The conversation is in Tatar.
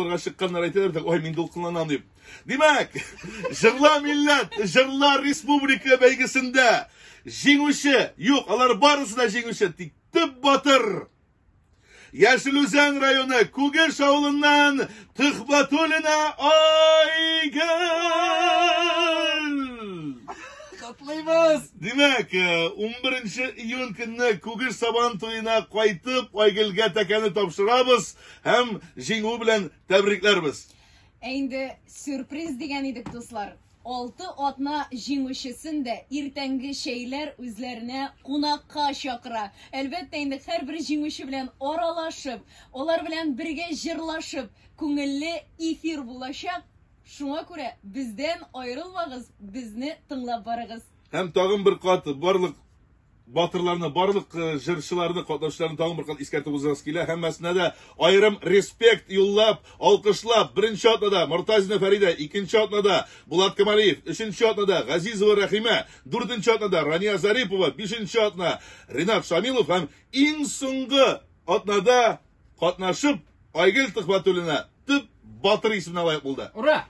Аларга чыкканнар әйтәләр бит, ой, мин дулкынланам дип. Димәк, Җырла милләт, җырла республика бәйгесендә җиңүче, юк, алар барысы да җиңүче, тик төп батыр Яшел Үзән районы Күгеш авылыннан Төхбәтуллина Айгөл! Котлыйбыз! Димәк, 11 июнь көнне Күгеш Сабан туена кайтып, Айгөлгә тәкәне тапшырабыз. Һәм җиңү белән тәбрикләрбез. Ә инде сюрприз дигән идек, дуслар. Алты атна җиңүчесен дә иртәнге чәйләр үзләренә кунакка чакыра. Әлбәттә инде һәрбер җиңүче белән аралашып, алар белән бергә җырлашып, күңелле эфир булачак. Шуңа күрә бездән аерылмагыз, безне тыңлап барыгыз. Һәм тагын бер кат барлык батырларны, барлык э, җырчыларны, катнашучыларны тагын бер кат искәртеп узасы килә. Һәммәсенә дә аерым респект юллап, алкышлап, беренче атнада Мортазина Фәридә, икенче атнада Булат Камалиев, өченче атнада Газизова Рәхимә, дүртенче атнада Рания Зарипова, бишенче атна Ринат Шамилов һәм иң соңгы атнада катнашып Айгөл Төхвәтуллина төп батыр исеменә лаек булды. Ура!